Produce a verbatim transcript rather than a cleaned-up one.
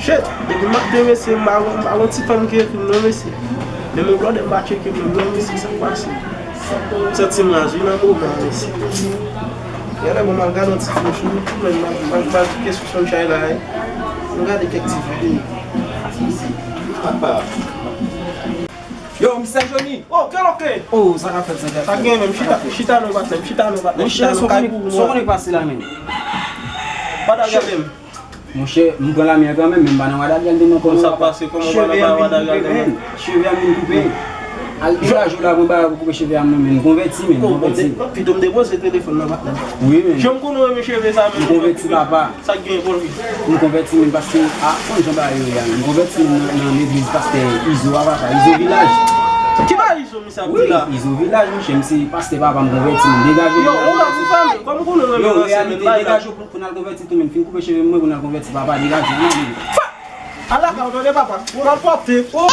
Shit, depi m ap de mesye, m pa gon, m pa gon ti fanm ki ekri m non mesye. Menm yon blòdè m pa tcheke menm non mesye, sa k pase? M santi m raz wi nan moman an mesye. Genlè bon m al gade yon ti fim sou YouTube, men m al, m al, m al tcheke sou Sunshine la wi. M gade kèk ti videyo. Apa. Yo, mistè Johnny! Oh, kèlòke? Oh, sa k ap fèt, sa k ap fèt? Sa gen menm, chita, chita non patnè m, chita non patnè m, chita non kay pou ou. Monchè, sa w konnen k pase la menm? Wadagal menm. Monchè, m pran lamyè kanmenm, men m pa nan Wadagal de non. Kòman sa pase? Kòman w pa nan Wadagal de non? Cheve a m vin koupe. Al degaje w la, mwen ba ou koupe cheve a m non, men m konvèti, men m konvèti. Pito m depoze telefòn nan patnè m. Wi, men. Jan m konnen w renmen cheve sa menm. M konvèti, papa. Sa k gen, bon vi? M konvèti, men paske, a, konn jan bagay yo ye a, men m konvèti, men nan, nan legliz pastè Izo a, papa, Izo Vilaj. Ki bagay Izo misye ap di la? Wi, Izo Vilaj, monchè, m se pastè, papa, m konvèti, men degaje w. Yo, ou la pou fè men, kòm ou konnen w renmen ranse, men bay la. Degaje w pou, pou n al konvèti tou, men fin koupe cheve m, mwen, pou n al konvèti, papa, degaje w, non. Ala ka w tande, papa, ou pral pòte. Oh!